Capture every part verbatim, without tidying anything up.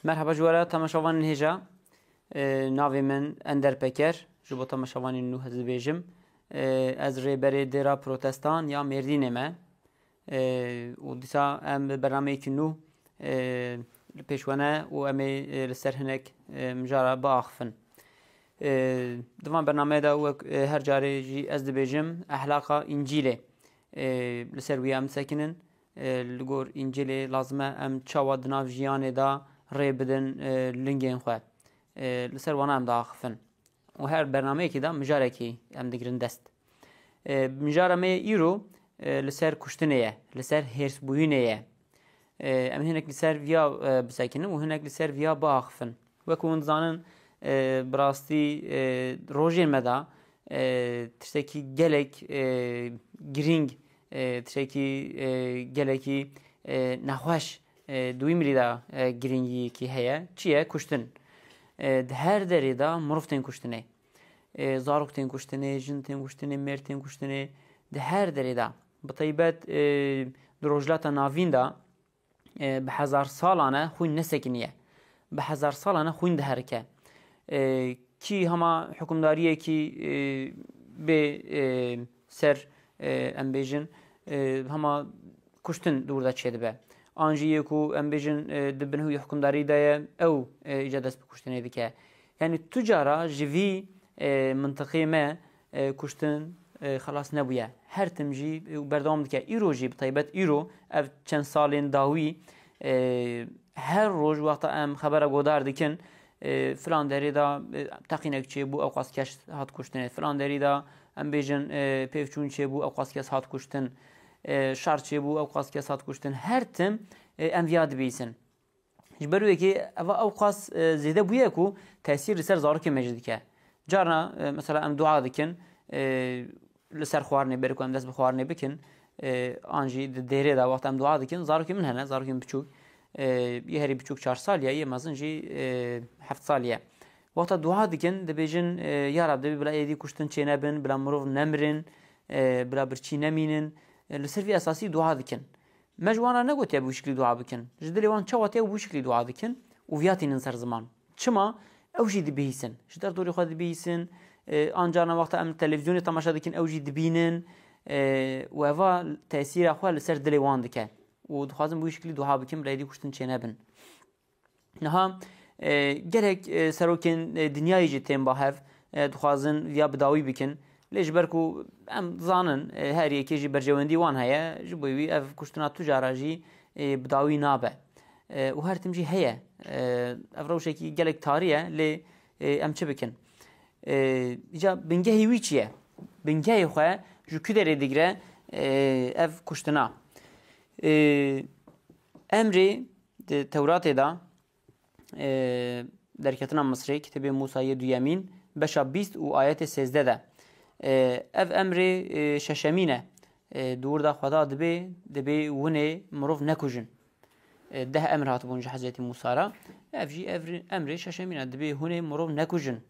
Merheba ji we re temaşevanên hêja. Ee, navê min Ender Peker. Ji bo temaşevanên nû ez dibêjim. Ee, ez rêberê dêra protestan ya Mêrdînê me. Ee, û dîsa em bi bernameyekî nû, ee, li pêş we ne û em ê, ee, li ser hinek, ee, mijara biaxifin. Ee, di van bernameyê de wek, ee, her carê jî ez dibêjim, ehlaqa Încîlê, ee, li ser wî em disekinin. Ee, li gor Încîlê lazim e em çawa di nav jiyanê de rê bidin, ee, lingên xwe. Ee, li ser wana em diaxifin. Û her bernameyekî de mijarekî em digirin dest. Ee, mijara me yê îro, ee, li ser kuştinê ye, li ser hêrsbûyînê ye. Ee, em hinek li ser viya, ee, bisekinin û hinek li ser viya biaxifin. Wekî hûn dizanin, ee, bi rastî, ee, rojên me de, ee, tiştekî gelek, ee, girîng, ee, tiştekî, ee, gelekî, ee, nexweş, ee, di wî mirî de, ee, girîngiyekî heye. Çi ye? Kuştin. Ee, di her derê de mirov tên kuştinê. Ee, zarok tên kuştinê, jin tên kuştinê, mêr tên kuştinê. Di her derê de. Bi taybet, ee, di Rojhilata Navîn de, e, bi hezar salan e xwîn nesekiniye. Bi hezar salan e xwîn diherike. E, kî hema hikûmdariyekî, e, bê, e, ser, e, em bêjin, e, hema kuştin di wir de çêdibe. An jî yê ku em bêjin, e, di binhewî hikûmdarî de ye, ew, e, îca dest bi kuştinê dike. Yanî tu cara ji vî, e, mintiqê me, e, kuştin, e, xelas nebûye. Her tim jî, e, berdewam dike. Îro jî, bi taybet îro, ev çend salên dawî, e, her roj wexta em xebera godar dikin, e, filan derê de, e, teqînek çêbû, ewqas kes hat kuştinê. Filan derî de, em bêjin, e, pêvçûn çêbû, ewqas kes hat kuştin. E, şer çêbû, ewqas kes hat kuştin. Her tim, e, em viya dibîsin. Ji ber wê yekê eva ewqas, e, zêde bûye ku tesîr li ser zarokên me jî dike. Carna, e, mesela em dua dikin, e, li ser xwarinê, berê ku em dest bi xwarinê bikin, e, an jî di dêrê de wexta em dua dikin, zarokên min hene, zarokên biçûk, e, yê herî biçûk çar sal ye, yê mezin jî, e, heft sal ye. Wexta dua dikin, dibêjin, e, ya Reb, dibê bila êdî kuştin çênebin, bila mirov nemirin, e, bila birçî nemînin. E, li ser vî esasî dua dikin. Me ji wan re negotiye bi wî şiklî dua bikin. Ji dilê wan çawa tê ew bi wî şiklî dua dikin û viya tînin ser ziman. Çima? Ew jî dibihîsin. Ji derdorê xwe dibihîsin. E, an carna wexta em televîzyonê temaşe dikin, ew jî dibînin. E, û eva tesîra xwe li ser dilê wan dike. Û dixwazin bi wî şiklî dua bikin, bila êdî kuştin çênebin. Niha, e, gelek, e, serokên, e, dinyayê jî tên ba hev, e, dixwazin viya bi dawî bikin. Lê ji ber ku em dizanin, e, her yekê jî berjewendî wan heye, ji bo wî ev kuştina tu cara jî, e, bi dawî nabe. E, û her tim jî heye. E, ev rewşekî gelek tarî ye, lê, e, em çi bikin? E, îca bingehî wî çi ye? Bingehê xwe ji ku derê digire, e, ev kuştina? E, emrê di Tewratê de, e, Derketina Misrê, Kitêbê Mûsa yê duyemîn, beşa bîst û ayetê sêzdeh de. E, ev emrê, e, şeşemîn e. E, di wir de Xweda dibê, dibê winê mirov nekujin. E, deh emr hatibûn ji Hezretî Mûsa re. Ev jî ev emrê şeşemîn e. Dibê hûn ê mirov nekujin.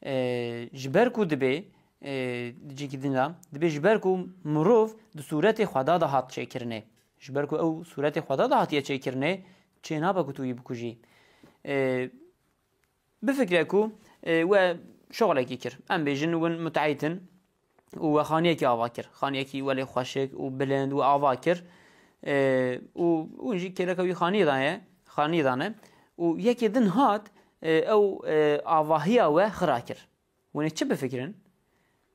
E, ji ber ku dibê, e, di cihekî din de, dibê ji ber ku mirov di sûretê Xweda de hat çêkirinê. Ji ber ku ew sûretê Xweda de hatiye çêkirinê, çênabe ku tu wî bikujî. E, bifikre ku, e, we şoxlekî kir. Em bêjin win mutehît in û we xaniyekî ava kir. Xaniyekî welê xweşik û bilind we ava kir. E, û hûn jî kêleka wî xaniyê daye, xaniyê dane. Û yekê din hat, e, ew, e, avahiya we xira kir. Hûn ê çi bifikirin?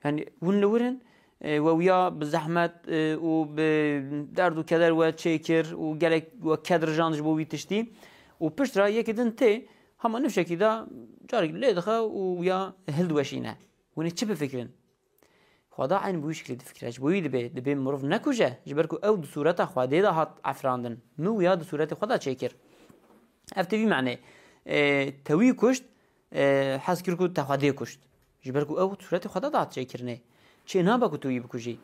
Yanî hûn li wir in, e, we wiya bi zehmet, e, û bi derd û keder we çêkir û gelek we ked rijand ji bo wî tiştî û piştre yekê din tê, hema nifşekî de carek lê dixe û wiya hildiweşîne. Hûn ê çi bifikirin? Xweda eyn bi wî şiklî difikire. Ji bo wî dibê, dibê mirov nekuje, ji ber ku ew di sûreta Xwedê de hat efirandin. Min wiya di sûretê xwe de çêkir. Ev tê vî manê. E, te wî kuşt, e, hez kir ku te Xwedê kuşt. Ji ber ku ew sûretê Xweda de hat çêkirinê. Çê nabe ku tu wî bikujî.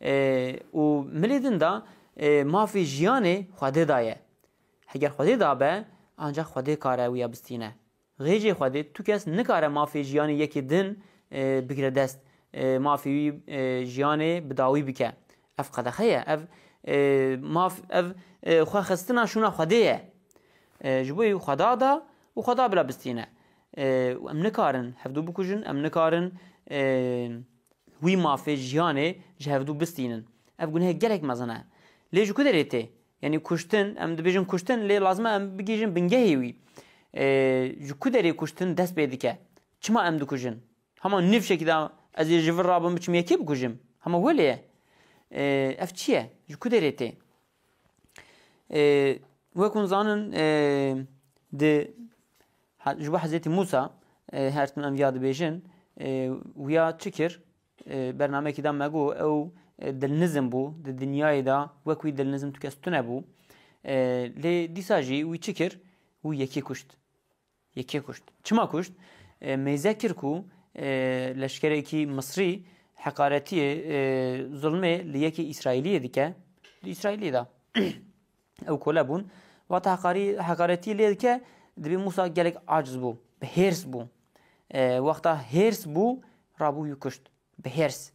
E, û milê din de, e, mafê jiyanê Xwedê daye. Heger Xwedê dabe, ancak Xwedê kare wiya bistîne. Xêcê Xwedê tu kes nikare mafê jiyanê yekê din, e, bigire dest, e, mafê wî, e, jiyanê bi dawî bike. Ev qedexe ye, ev, e, maf, ev, e, xwexistina şûna Xwedê ye. E, ji bo wî Xweda da û Xweda bila bistîne. E, û em nikarin hevdû bikujin, em nikarin, e, wî mafê jiyanê ji hevdû bistînin. Ev gunehê gelek mezin e. Lê ji ku derê tê? Yanî kuştin, em dibêjin kuştin, lê lazim e em bigihîjin bingehê wî. E, ji ku derê kuştin dest pê dike? Çima em dikujin? Hema nifşekî de ez ê ji vir rabim biçim yekê bikujim. Hema welê ye. E, ev çi ye? Ji ku derê tê? E, wek hûn zanin, e, di, ha, ji bo Hezretî Musa, e, her tim em viya dibêjin, e, wiya çi kir? E, bernameyekî da me got, ew, e, dilnizm bû, di dinyayê de wek wî dilnizm tu kes tune bû. E, lê dîsa jî wî çi kir? Wî yekê kuşt. Yekê kuşt. Çima kuşt? E, mêze kir ku, e, leşkerekî Misrî heqaretiyê, e, zulmê li yekê Îsraîliyê dike. Li Îsraîliyê de ew kole bûn. Wexta heqarî-, heqaretiyê lê dike, dibê Mûsa gelek aciz bû. Bi hêrs bû. E, wexta hêrs bû, rabû wî kuşt. Bi hêrs.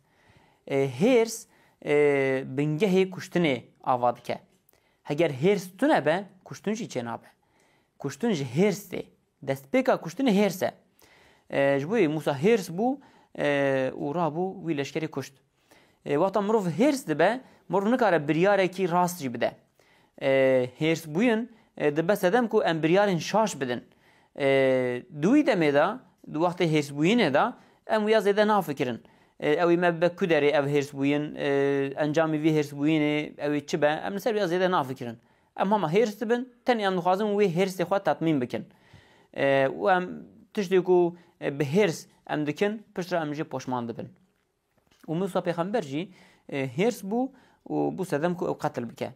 E, hêrs, e, bingehê kuştinê ava dike. Heger hêrs tune be, kuştin jî çênabe. Kuştin ji hêrs tê. Destpêka kuştinê hêrs e. E, ji bo wê Mûsa hêrs bû, e, û rabû wî leşkerê kuşt. E, wexta mirov hêrs dibe, mirov nikare biryarekî rast jî bide. E, hêrsbûyin, e, dibe sedem ku em biryarên şaş bidin. E, di wî demê de, di wextê hêrsbûyînê de, em wiya zêde nafikirin. E, ew ê me bibe ku derê ev hêrsbûyin, e, encamê vî hêrsbûyînê ew ê çi be, em li ser wiya zêde nafikirin. Em hema hêrs dibin, tenê em dixwazin wê hêrsê xwe tetmîn bikin. E, û em tiştê ku, e, bi hêrs em dikin, piştre em jê poşman dibin. Û Mûsa pêxember jî, e, hêrs bû û bû sedem ku ew qetil bike.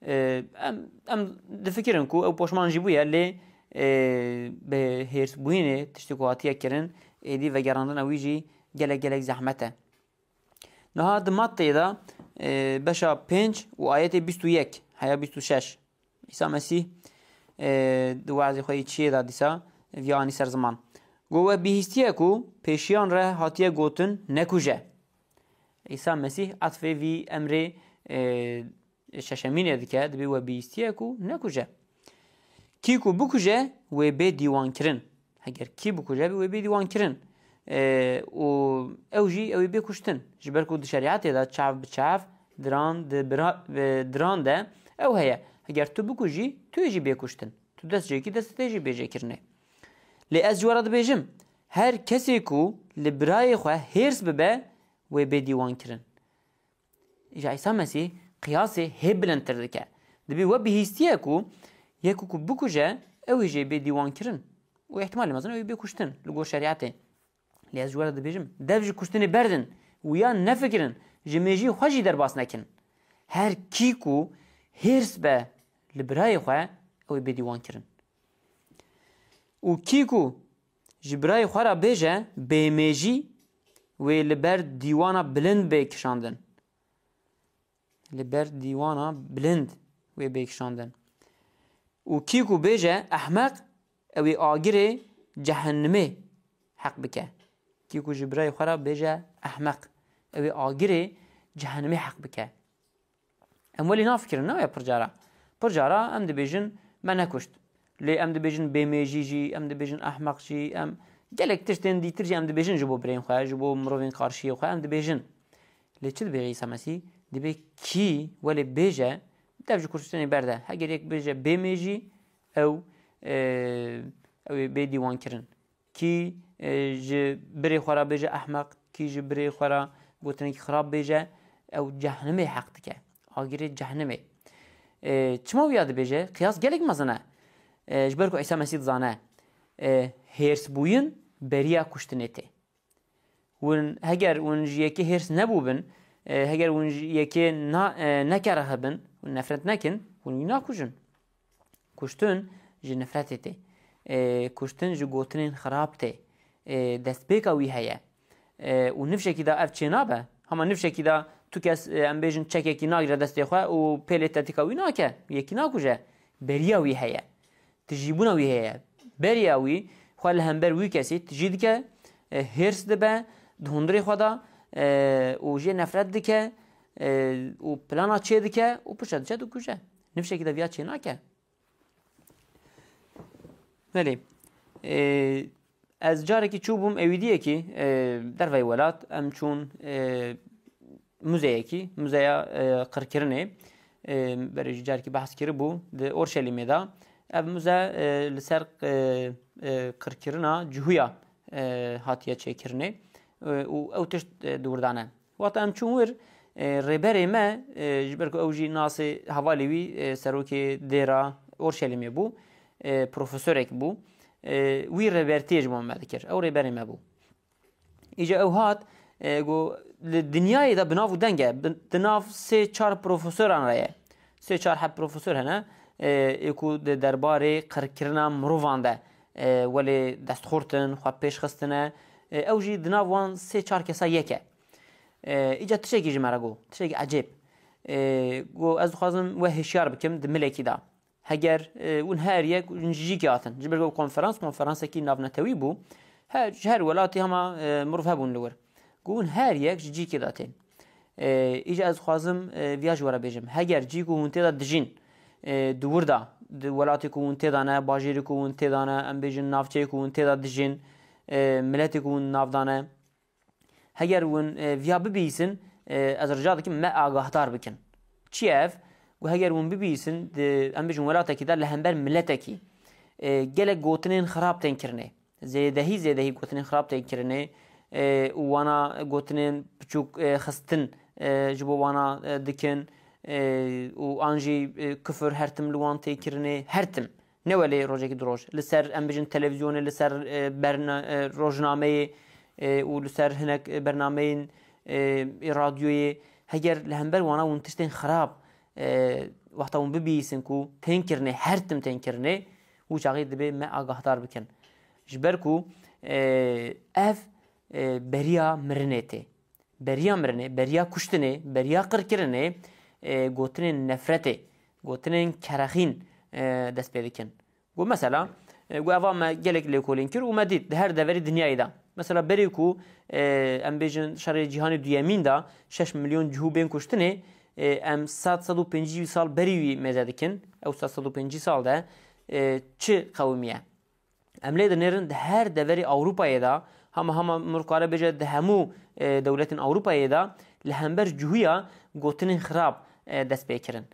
E, em, em difikirin ku ew poşman jî bûye, lê, e, bi hêrsbûyînê tiştê ku hatiye kirin, êdî vegerandina wî jî gelek, gelek zehmet e. Niha di Matteyê de, e, beşa pênc û ayetê bîst û yek heya bîst û şeş. Îsa Mesîh, e, di wazê xwe yê çiyê de dîsa viya anî ser ziman. Got, we bihîstiye ku pêşiyan re hatiye gotin, nekuje. Îsa Mesîh etfê vî emrê, e, şeşemînê dike, dibê we bihîstiye ku nekuje. Kî ku bikuje, wê bê dîwankirin. Heger kî bikuje, wê bê dîwankirin. E, û ew jî, ew ê bê kuştin. Ji ber ku di şerîetê de çav bi çav, diran di bira-, bi diran de ew heye. Heger tu bikujî, tu yê jî bê kuştin. Tu dest jê kî, destê te jî bê jêkirinê. Lê ez ji we re dibêjim, her kesê ku li birayê xwe hêrs bibe, wê bê dîwankirin. Îja Îsa Mesîh qiyasê hê bilindtir dike. Dibê we bihîstiye ku yek ku bikuje, ew ê jê bê dîwankirin. Û îhtimalê mezin ew ê bê kuştin li gor şerîetê. Lê ez ji we re dibêjim, dev ji kuştinê berdin, wiya nefikirin, ji mêjiyê xwe jî derbas nekin. Her kî ku hêrs be li birayê xwe, ew ê bê dîwankirin. Û kî ku ji birayê xwe re bêje, bêmêjî, wê li ber dîwana bilind bê kişandin. Li ber dîwana bilind wê bê kişandin. Û kî ku bêje, ehmeq, ew ê agirê cehenimê heq bike. Kî ku ji birayê xwe re bêje, ehmeq, ew ê agirê cehenimê heq bike. Em welî nafikirin, ne waya pir cara. Pir cara em dibêjin, me nekuşt. Lê em dibêjin bêmêjî jî, em dibêjin ehmeq jî, em gelek tiştên dîtir jî em dibêjin ji bo birên xwe, ji bo mirovên qarşiyê xwe em dibêjin. Lê çi dibêje Îsa Mesîh? Dibê kî welê bêje, dev ji kuştinê berde. Heger yek bêje bêmêjî, ew, e, ew ê bê dîwankirin. Kî, e, ji birê xwe re bêje ehmeq, kî ji birê xwe re gotinekî xirab bêje, ew cehnimê heq dike. Agirê cehnimê. E, çima wiya dibêje? Qiyas gelek mezin e. E, ji ber ku Îsa Mesîh dizane, e, hêrsbûyin beriya kuştinê tê. Hûn, heger hûn ji yekê hêrs nebûbin, e, heger hûn ji yekê na-, e, nekerihibin, hûn nefret nekin, hûn wî nakujin. Kuştin ji nefretê tê. E, kuştin ji gotinên xirab tê. E, destpêka wî heye. E, û nifşekî de ev çênabe. Hema nifşekî de tu kes, e, em bêjin çekekî nagire destê xwe û pêlê tetika wî nake. Yekî nakuje. Beriya wî heye. Tijîbûna wî heye. Beriya wî xwe li hember wî kesî tijî dike, e, hêrs dibe, di hundirê xwe de, e, û jê nefret dike, e, û plana çê dike û piştre diçe dikuje. Nifşekî de viya çê nake. Belê. E, ez carekî çûbûm ewîdiyekî, e, dervey welat, em çûn, e, muzeyekî, muzeya, e, qirkirinê, e, berê jî carekî behs kiribû, di Orşelîmê de. Ev muze, e, li ser, e, e, qirkirina Cihûya, e, hatiye çêkirinê, e, û ew tişt, e, di wir de ne. Wexta em çûn wir, e, rêberê me, e, ji ber ku ew jî nasê hevalê wî, e, serokê dêra Orşelîmê bû, e, profesorek bû. E, wî rêbertiyê ji bo me dikir. Ew rêberê me bû. Îca ew hat, e, got, li dinyayê de bi nav û deng e. Bi, di nav sê çar profesoran re ye. Sê çar heb profesor hene, e, ê ku di derbarê qirkirina mirovan de, e, welê destxurt in, xwe pêş xistine. E, ew jî di nav wan sê çar kesa yek e. E, îca tiştekî ji me re got, tiştekî ecêb. E, got, ez dixwazim we hişyar bikim di milekî de. Heger, e, hûn her yek, hûn ji cîkê hatin. Ji ber ku konferans, konferansekî navnetewî bû. Her, ji her welatî hema, e, mirov hebûn li wir. Ku hûn her yek ji cîkê de tên. E, îca ez dixwazim, e, viya ji we re bêjim. Heger cî ku hûn tê de dijîn, e, di wir de, di welatê ku hûn tê de ne, bajêrê ku hûn tê de ne, em bêjin navçeyê ku hûn tê de dijîn, e, miletê ku hûn nav de ne, heger hûn, e, viya bibihîsin, e, ez rica dikim me agahdar bikin. Çi ye ev? Ku heger hûn bibihîsin, di, em bêjin welatekî de li hember miletekî, e, gelek gotinên xirab tên kirinê. Zêdehî, zêdehî gotinên xirab tên kirinê, e, û wana gotinên piçûk, e, xistin, e, ji bo wana, e, dikin, e, û an jî, e, kufir her tim li wan tê kirinê, her tim. Ne welê rojekî du roj. Li ser, em bijin televîzyonê, li ser, e, berna-, e, rojnameyê, e, û li ser hinek, e, bernameyên, e, ê radyoyê, heger li hember wana hûn tiştên xirab, e, wexta hûn bibihîsin ku tên kirinê, her tim tên kirinê, wî çaxê dibê me agahdar bikin. Ji ber ku, e, ev, e, beriya mirinê tê. Beriya mirinê, beriya kuştinê, beriya qirkirinê, e, gotinên nefretê, gotinên kerexîn, e, dest pê dikin. Got mesela, e, got eva me gelek lêkolîn kir û me dît di her deverî dinyayê de. Mesela berê ku, e, em bêjin şerê cîhanê duyemîn de şeş milyon cihû bên kuştinê, e, em sed, sed û pêncî sal berî wî mêze dikin. Ew sed, sed û pêncî sal de, e, çi qewimiye? Em lê dinêrin di her deverê Ewropayê de, hema hema mirov kare bêje di hemû, e, dewletên Ewropayê de li hember cihûya gotinên xirab, e, dest pê kirin.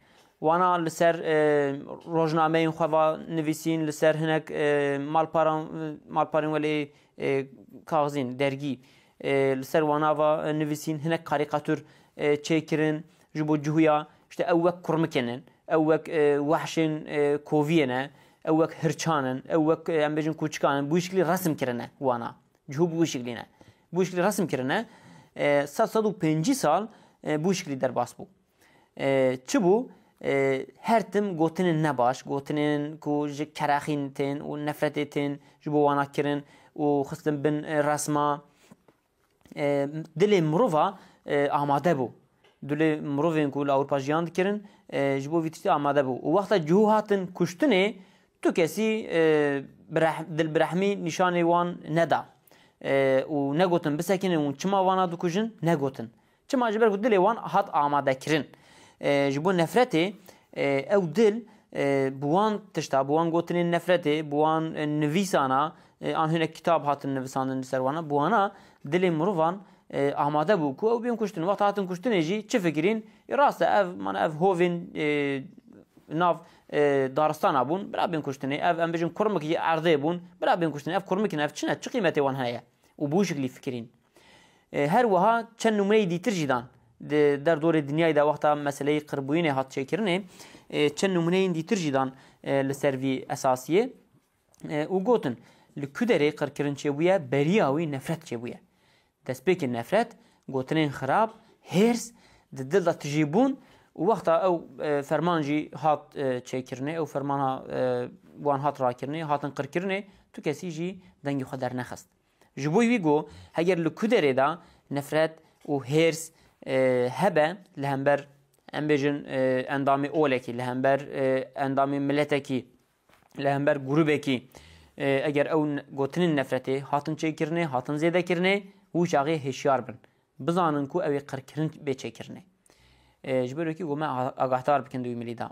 Wana li ser, e, rojnameyên xwe va nivîsîn, li ser hinek, e, malparan, malparên welê, e, kaxizîn, dergî, e, li ser wana va, e, nivîsîn, hinek karîkatûr, e, çêkirin ji bo cihûya, işte ew wek kurmikên in, ew wek, e, wehşên, e, koviyê ne, ew wek hirçan in, ew wek, e, em bêjin kûçikan in, bi wî şiklî resim kirine wana. Cihû bi wî şiklî ne. Bi wî şiklî resim kirine. E, sed, sed û pêncî sal, e, bi wî şiklî derbas bû. E, çi bû? E, her tim gotinên nebaş, gotinên ku ji kerexîn tên û nefretê tên ji bo wana kirin û xistin bin, e, resma, e, dilê mirova, e, amade bû. Dilê mirovên ku li Ewropa jiyan dikirin, e, ji bo vî tiştî amade bû. Û wexta cihû hatin kuştinê, tu kesî, e, bireh-, dilbirehmî nîşanê wan neda. E, û negotin bisekinin û çima wana dikujin, negotin. Çima? Ji ber ku dilê wan hat amadekirin. E, ji bo nefretê, e, ew dil, e, bi wan tişta, bi wan gotinên nefretê, bi wan, e, nivîsana, e, an hinek kitab hatin nivisandin li ser wana, bi wana dilê mirovan, e, amade bû ku ew bên kuştin. Wexta hatin kuştinê jî çi fikirîn? E, rast e, ev, mana ev hovên, e, nav, e, daristana bûn, bira bên kuştinê. Ev, em bijin kurmik ji erdê bûn, bira bên kuştinê. Ev kurmik in, ev çi ne? Çi qîmetê wan heye? Û bi wî şiklî fikirîn. E, her wiha çend nimûneyê dîtir jî dan. Di derdorê dinyayê de wexta meseleyê qirbûyînê hat çêkirinê, e, çend nimûneyên dîtir jî dan, e, li ser vî esasiyê, e, û gotin, li ku derê qirkirin çêbûye, beriya wî nefret çêbûye. Destpêkê nefret, gotinên xirab, hêrs, di dil de tijîbûn û wexta ew, e, ferman jî hat, e, çêkirinê, ew fermana, e, wan hat rakirinê, hatin qirkirinê, tu kesî jî dengê xwe dernexist. Ji bo wî got, heger li ku derê de nefret û hêrs, e, hebe li hember, em bêjin, e, endamê olekî, li hember, e, endamê miletekî, li hember grûbekî, e, eger ew n-, gotinên nefretê hatin çêkirinê, hatin zêdekirinê, wî çaxê hişyar bin. Bizanin ku ew ê qirkirin bê çêkirinê. E, ji ber wekî got me a-, agahdar bikin di wî milî de.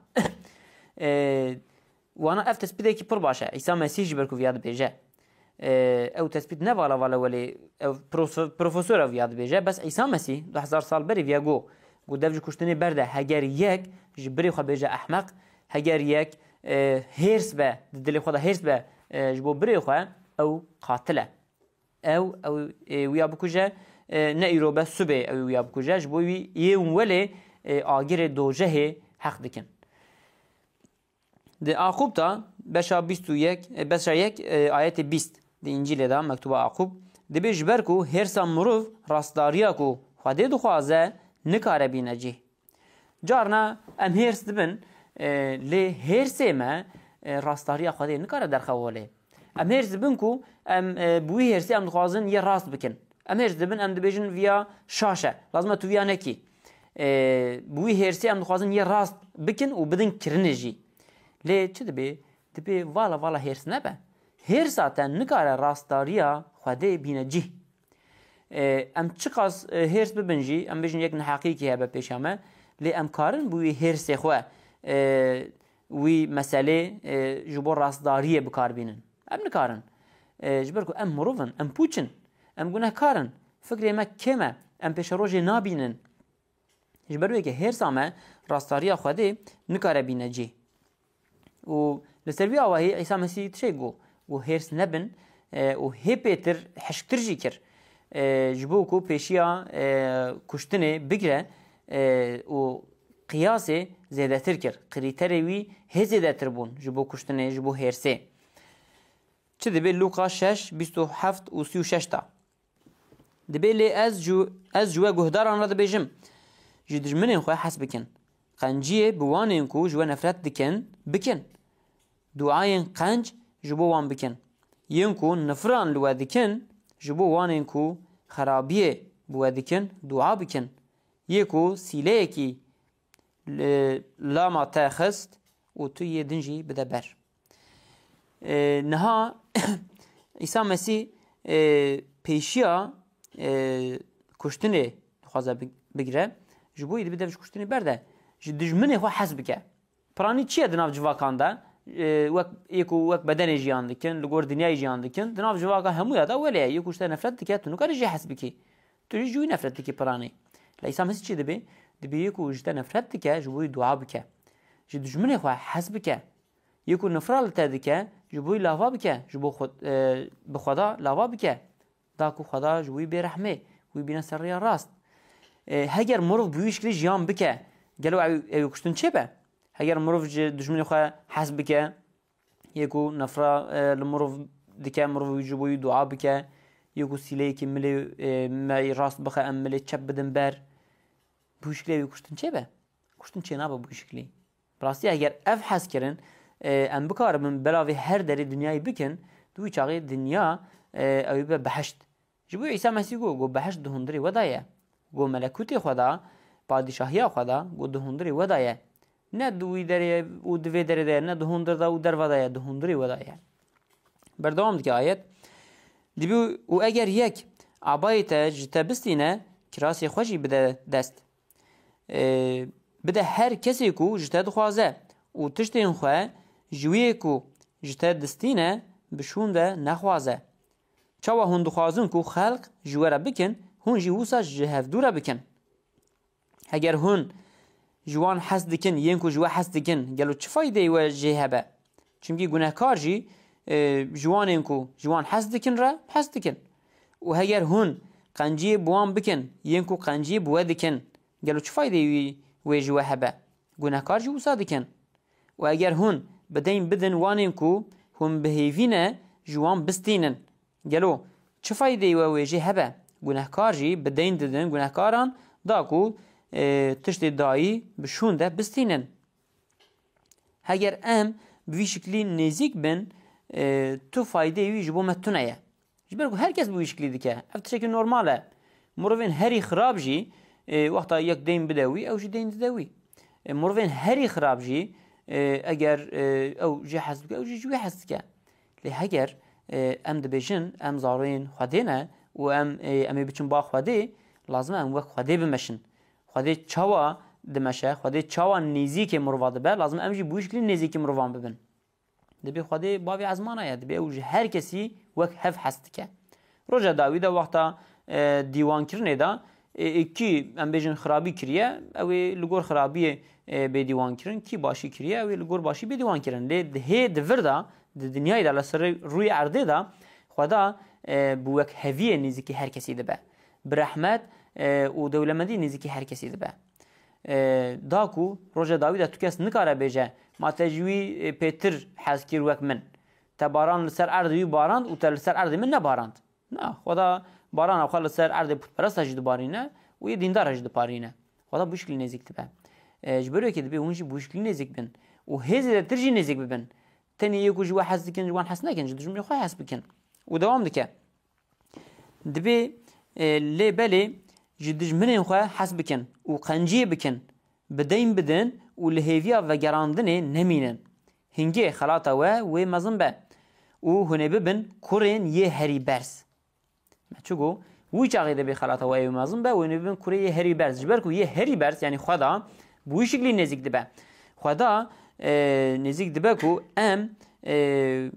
E, Wana ev tespîtekî pir baş e. Îsa Mesîh ji ber ku viya dibêje. E, ew tespît ne vala vala welê ew profe-, profesor ev viya dibêje. Bes Îsa Mesîh du hezar sal berî viya got. Got dev ji kuştinê berde. Heger yek ji birê xwe bêje ehmeq, heger yek, e, hêrs be, di dilê xwe de hêrs be, e, ji bo birê xwe, ew qatil e. Ew, ew, e, wiya bikuje, e, ne îro be, subê ew wiya bikuje. Ji bo wî yên welê, e, agirê dojehê heq dikin. Di Aqûb de beşa bîst û yek, e, beşa yek, e, ayetê bîst di Încîlê de, mektuba Aqûb, dibê ji ber ku hêrsa mirov rastdariya ku Xwedê dixwaze nikare bîne cih. Carna em hêrs dibin, e, lê hêrsê me, e, rastdariya Xwedê nikare derxe holê. Em hêrs dibin ku em, e, bi wî hêrsê em dixwazin yê rast bikin. Em hêrs dibin, em dibêjin viya şaş e. Lazim e tu viya nekî. E, bi wî hêrsê em dixwazin yê rast bikin û bidin kirinê jî. Lê çi dibê? Dibê vala vala hêrs nebe. Hêrsa te nikare rastdariya Xwedê bîne cih. E, em çiqas, e, hêrs bibin jî, em bêjin yek neheqîkî hebe pêşiya me, lê em karin bi wî hêrsê xwe, e, wî meselê, e, ji bo rastdariyê bi kar bînin. Em nikarin. E, ji ber ku em mirov in, em pûç in, em gunehkar in, fikrê me kêm e, em pêşerojê nabînin. Ji ber wê ke hêrsa me rastdariya Xwedê nikare bîne cih. Û li ser vî awahî Îsa Mesîh tiştek got, got, hêrs nebin, e, û hê pêtir hişktir jî kir. E, ji bo ku pêşiya, e, kuştinê bigire, e, û qiyasê zêdetir kir. Krîterê wî hê zêdetir bûn ji bo kuştinê, ji bo hêrsê. Çi dibê Lûqa şeş, bîst û heft û sî û şeş de? Dibê lê ez ji, ez ji we guhdaran re dibêjim, ji dijminên xwe hez bikin. Qenciyê bi wanên ku ji we nefret dikin, bikin. Duayên qenc ji bo wan bikin. Yên ku nifiran li we dikin, ji bo wanên ku xerabiyê bi we dikin, dua bikin. Yê ku sîleyekî li lama te xist û tu yê din jî bide ber. E, niha Îsa Mesîh, e, pêşiya, e, kuştinê dixwaze bi-, bigire. Ji bo yî dibê dev ji kuştinê berde. Ji dijminê xwe hez bike. Piranî çi ye di nav civakan de? E, wek, yê ku wek bedenê jiyan dikin, li gor dinyayê jiyan dikin, di nav civaka hemûya de wele ye. Yê ku ji te nefret dike, tu nikarî jê hez bikî. Tu jî ji wî nefret dikî piranî. Lê Îsa Mesîh çi dibê? Dibê yê ku ji te nefret dike, ji bo wî dua bike. Ji dijminê xwe hez bike. Yê ku nifra li te dike, ji bo wî lava bike, ji bo xwe, e, bi Xweda lava bike. Da ku Xweda ji wî bê rehmê, wî bîne ser rêya rast. E, heger mirov bi wî şiklî jiyan bike, gelo ew, ew ê kuştin çêbe? Heger mirov ji dijminê xwe hez bike, yê ku nefra, e, li mirov dike, mirov ji bo wî dua bike, yê ku sîleyekî milê, e, me rast bixe, em milê çep bidin ber, bi wî şiklî ew ê kuştin çêbe? Kuştin çênabe bi wî şiklî. Bi rastî eger ev hez kirin, e, em bikaribin belavê her derê dinyayê bikin, di wî çaxê dinya, e, ew ê be behişt. Ji bo Îsa Mesîh got, got, behişt di hundirê we de ye. Got, melekûtê xwe de, padîşahiya xwe de, got, di hundirê we de ye. Ne di wî derê û di vê derê de ye, ne di hundir de û derve de ye, di hundirê we de ye. Berdewam dike ayet. Dibî û eger yek abayê te ji te bistîne, kirasê xwe jî bide dest. E, bide her kesê ku ji te dixwaze û tiştên xwe ji wê ku ji te distîne bi şûn de nexwaze. Çawa hûn dixwazin ku xelq ji we re bikin, hûn jî wisa ji hevdû re bikin. Heger hûn ji wan hez dikin, yên ku ji we hez dikin, gelo çi faydeyê we jê hebe? Çimkî gunehkar jî, e, ji wanên ku ji wan hez dikin re hez dikin. Û heger hûn qenciyê bi wan bikin, yên ku qenciyê bi we dikin, gelo çi faydeyê wî, wê ji we hebe? Gunehkar jî wisa dikin. Û eger hûn bi deyn bidin wanên ku hûn bi hêvî ne ji wan bistînin, gelo çi faydeyê we wê jê hebe? Gunehkar jî bi deyn didin gunehkaran, da ku, e, tiştê dayî bi şûn de bistînin. Heger em bi vî şiklî nêzîk bin, e, tu faydeyê wî ji bo me tune ye. Ji ber ku her kes bi wî şiklî dike. Ev tiştekî normal e. Mirovên herî xirab jî, e, wexta yek deyn bide wî, ew jî deyn dide wî. E, mirovên herî xirab jî, e, eger, e, ew jê hez bike, ew jî ji wê hez dike. Lê heger, e, em dibêjin, em zarokên Xwedê ne û em, e, em ê biçin ba Xwedê, lazim e em wek Xwedê bimeşin. Xwedê çawa dimeşe, Xwedê çawa nêzîkê mirova dibe, lazim e em jî bi wî şiklî nêzîkî mirovan bibin. Dibê Xwedê bavê ezmana ye, dibê ew ji her kesî wek hev hez dike. Roja dawî de wexta, e, dîwankirinê de, e, e, kî, em bêjin, xirabî kiriye, ew ê li gor xirabiyê, e, bê dîwankirin, kî başî kiriye, ew ê li gor başî bê dîwankirin. Lê di hê di vir de, di dinyayê de, li ser rûyê erdê de, Xweda, e, bi wek heviyê nêzîkî her kesî dibe. Bi rehmet, e, û dewlemendî nêzîkî her kesî dibe. E, da ku roja dawî de tu kes nikare bêje, ma te ji wî, e, pêtir hez kir wek min. Te baran li ser erdê wî barand û te li ser erdê min nebarand. Na, Xweda barana xwe li ser erdê pûtperesta jî dibarîne û yê dîndara jî diparîne. Xweda bi wî şiklî nêzîk dibe. E, ji ber wekî dibê hûn jî bi wî şiklî nêzîk bin û hê zêdetir jî nêzîk bibin. Tenê yê ku ji we hez dikin, ji wan hez nekin, ji dijminê xwe hez bikin. Û dewam dike. Dibê, e, lê belê ji dijminên xwe hez bikin û qenciyê bikin, bi deyn bidin û li hêviya vegerandinê nemînin. Hingê xelata we wê mezin be û hûn ê bibin kurên yê herî berz. Me çi got? Wî çaxê dibê xelata we wê mezin be û hûn ê bibin kurê yê herî berz. Ji ber ku yê herî berz, yanî Xweda, bi wî şiklî nêzîk dibe. Xweda, e, nêzîk dibe ku em, e,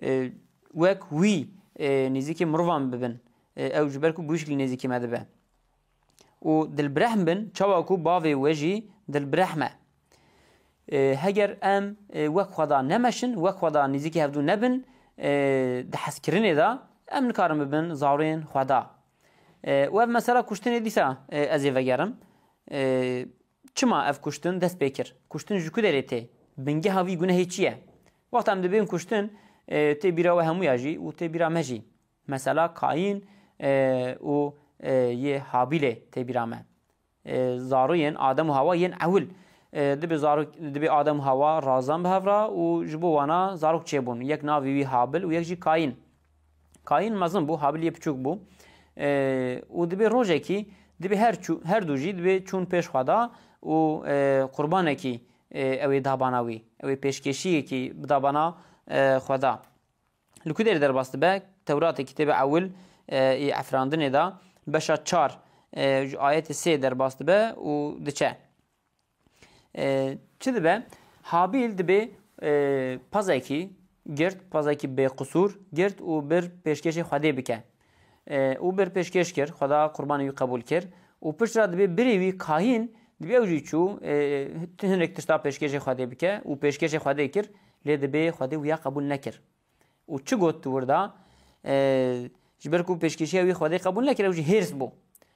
e, wek wî, e, nêzîkî mirovan bibin. E, ew ji ber ku bi wî şiklî nêzîkî me dibe. Û dilbirehm bin, çawa ku bavê we jî dilbirehm e. E, heger em, e, wek Xweda nemeşin, wek Xweda nêzîkî hevdû nebin, e, di hezkirinê de em nikarin bibin zarên Xweda. E, û ev mesela kuştinê dîsa, e, ez ê vegerim. E, çima ev kuştin dest pê kir? Kuştin ji ku derê tê? Bingeha vî gunehê çi ye? Wexta em dibên kuştin, e, tê bîra we hemûya jî û tê bîra me jî. Mesela Kayîn, e, û, e, yê Habîlê tê bîra me. E, zaroyên Adem û Hawa yên ewil. E, dibê zaro-, dibê Adem û Hawa razan bi hev re û ji bo wana zarok çêbûn. Yek navê wî Habil û yek jî Kayîn. Kayîn mezin bû, Habil yê piçûk bû. E, û dibê rojekî, dibê her çû-, her du jî dibê çûn pêş Xweda û, e, qurbanekî, e, ew ê dabana wî. Ew ê pêşkêşiyekî bidabana, e, Xweda. Li ku derê derbas dibe? Tewratê kitêbe ewil, e, ê efrandinê de beşa çar, e, ji ayetê sê derbas dibe û diçe. E, çi dibe? Habîl dibê, e, pazekî girt, pazekî bêqisûr girt û bir pêşkêşê Xwedê bike. E, û bir pêşkêş kir, Xweda qurbanê wî qebûl kir. Û pişt re dibê birê wî Kayîn, dibê ew jî çû, e, hinek tişta pêşkêşê Xwedê bike û pêşkêşê Xwedê kir, lê dibê Xwedê wiya qebûl nekir. Û çi got tu wir de? E, ji ber ku pêşkêşiya wî Xwedê qebûl nekir, ew jî hêrs bû.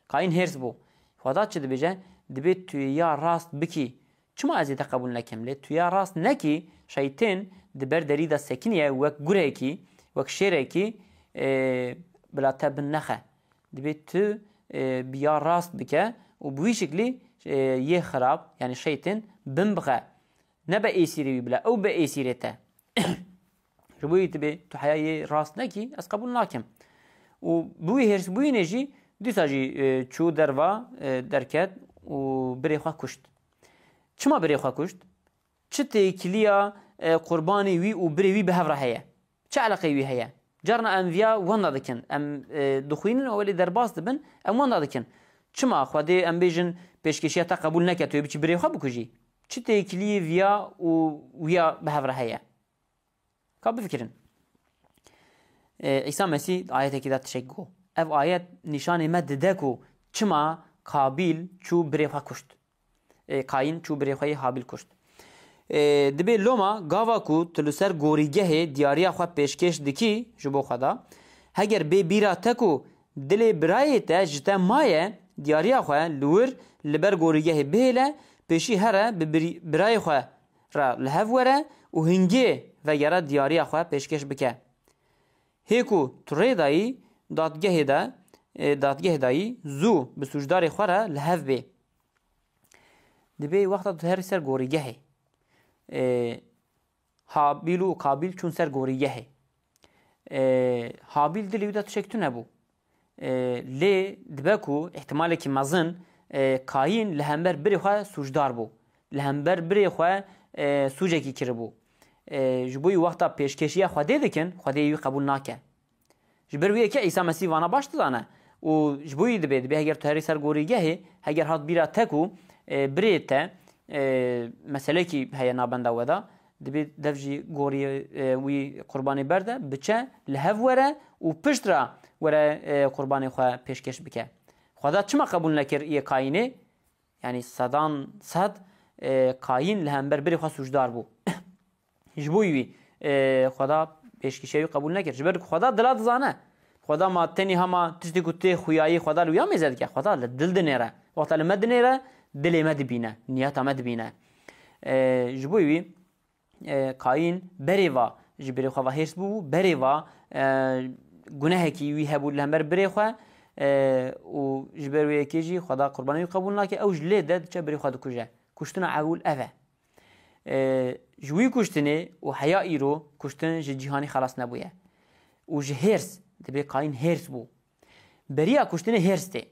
Kayîn hêrs bû. Xweda çi dibêje? Dibê tu ya rast bikî. Çima ez ê te qebûl nekim? Lê tu ya rast nekî, şeytên di ber derî de sekiniye wek gurekî, wek şêrekî, e, bila te bin nexe. Dibê tu, e, bi ya rast bike û bi wî şiklî, e, yê xirab, yanî şeytên bin bixe. Nebe êsîrê wî bila, ew be êsîrê te. Ji bo wî dibê tu heya yê rast nekî, ez qebûl nakim. Û bi wî hêrs bûyînê jî dîsa jî, e, çû derva, e, derket û birê xwe kuşt. Çima birê xwe kuşt? Çi têkiliya, e, qurbanê wî û birê wî bi hev re heye? Çi eleqeyê wî heye? Carna em viya wenda dikin. Em, e, dixwînin û welê derbas dibin, em wenda dikin. Çima Xwedê, em bêjin, pêşkêşiya te qebûl neke, tu yê biçî birê xwe bikujî? Çi têkiliyê viya û wiya bi hev re heye? Ka bifikirin. E, Îsa Mesîh di ayetekî de tişek got. Ev ayet nîşanê me dide ku çima Kabîl çû birê xwe kuşt. E, Kayîn çû birê xwe yê Habîl kuşt. E, dibê loma gava ku tu li ser gorîgehê diyariya xwe pêşkêş dikî ji bo Xweda, heger bê bîra te ku dilê birayê te ji te maye, diyariya xwe li wir li ber gorîgehê bihêle, pêşî here bi birî-, birayê xwe re li hev were û hingê vegere diyariya xwe pêşkêş bike. Hê ku tu rê dayî, dadgehê de, e, dadgeh dayî, zû bi sûcdarê xwe re li hev bê. Dibê wexta tu herî ser gorîgehê, e, Habîl û Kabîl çûn ser gorîgehê. E, Habîl dilê wî de tişek tune bû. E, lê dibe ku îhtimalekî mezin, e, Kayîn li hember birê xwe sûcdar bû. Li hember birê xwe, e, sûcekî kiribû. E, ji bo wî wexta pêşkêşiya Xwedê dikin, Xwedê wî qebûl nake. Ji ber wî yekê Îsa Mesîh vana baş dizane. Û ji bo wî dibê, dibê heger tu herî ser gorîgehê, heger hat bîra te ku, e, birê te, e, meselekî heye nabenda we de, Dibê dev jî gorî, e, wî qurbanê berde, biçe, li hev were û pişt re were, e, qurbanê xwe pêşkêş bike. Xweda çima qebûl nekir yê Kayînê? Yanî sedan sed, e, Kayîn li hember birê xwe sûcdar bû. Ji bo wî, e, Xweda pêşkêşiya wî qebûl nekir. Ji ber ku Xweda dila dizane. Xweda ma tenê hema tiştê ku tê xuyayî Xweda li wîya mêze dike. Xweda li dil dinêre. Wexta li me dinêre, dilê me dibîne, niyeta me dibîne. E, ji bo wî, e, Kayîn berê va ji birê xwe ve hêrs bûbû, berê va, e, gunehekî wî hebû li hember birê xwe, e, û ji ber wê yekê jî Xweda qurbanê wî qebûl nake, ew ji lê de diçe birê xwe dikuje. Kuştina ewil ev e. E, ji wî kuştinê û heya îro kuştin ji cîhanî xelas nebûye. Û ji hêrs, dibê Kayîn hêrs bû. Beriya kuştinê hêrs tê.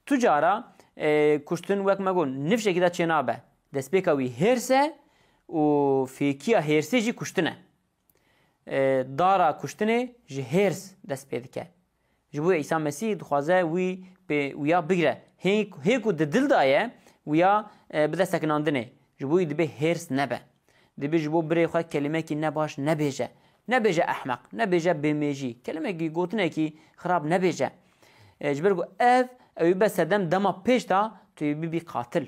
Tu cara, e, kuştin wek me got, nifşekî de çênabe. Destpêka wî hêrs e û fêkiya hêrsê jî kuştin e. E, dara kuştinê ji hêrs dest pê dike. Ji bo Îsa Mesîh dixwaze wî pê wiya bigire. Hê, hê ku di dil de ye, wiya, e, bide sekinandinê. Ji bo wî dibê hêrs nebe. Dibê ji bo birê xwe kelimekî nebaş nebêje. Nebêje ehmeq, nebêje bêmêjî. Kelimekî, gotinekî xirab nebêje. E, ji ber ku ev, ew ê be sedem dema pêş de tu yê bibî qatil.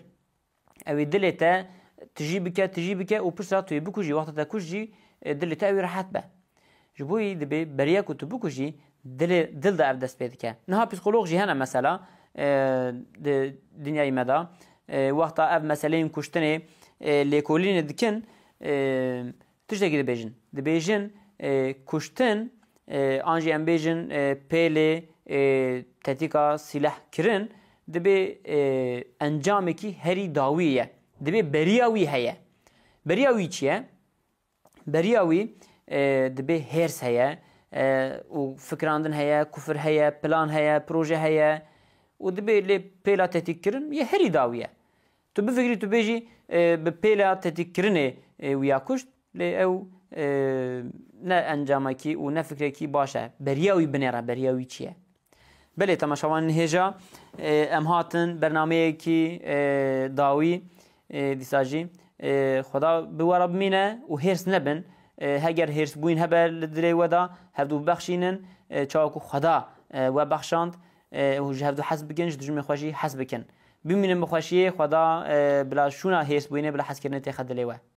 Ew ê dilê te tijî bike, tijî bike û piştre tu yê bikujî. Wexta te kuj jî, e, dilê te ew ê rehet be. Ji bo yî dibê beriya ku tu bikujî, dilê, dil de ev dest pê dike. Niha psîkolog jî hene mesela, e, di dinyayê me de. E, wexta ev meseleyên kuştinê, e, lêkolînê dikin, e, tiştekî dibêjin. Dibêjin, e, kuştin, e, an jî em bêjin, e, pêlê, e, tetîka sîleh kirin, dibê, e, encamekî herî dawî ye. Dibê beriya wî heye. Beriya wî çi ye? Beriya wî, e, dibê hêrs heye, e, û fikirandin heye, kufir heye, plan heye, proje heye û dibê lê pêla tetîk kirin yê herî dawî ye. Tu bifikirî, tu bêjî, e, bi pêla tetîkkirinê, e, wiya kuşt, lê ew, e, ne encamekî û ne fikrekî baş e. Beriya wî binêre, beriya wî çi ye? Belê, temaşevanên hêja, e, em hatin bernameyekî, e, dawî, e, dîsa jî, e, Xweda bi we re bimîne û hêrs nebin. E, heger hêrsbûyîn hebe li dilê we de, hevdû bibexşînin, e, çawa ku Xweda, e, we bexşand, e, û ji hevdû hez bikin, ji dijminê xwe jî hez bikin. Bimînin bi xweşiyê, Xweda, e, bila şûna hêrsbûyînê, bila hezkirinê têxe dilê we.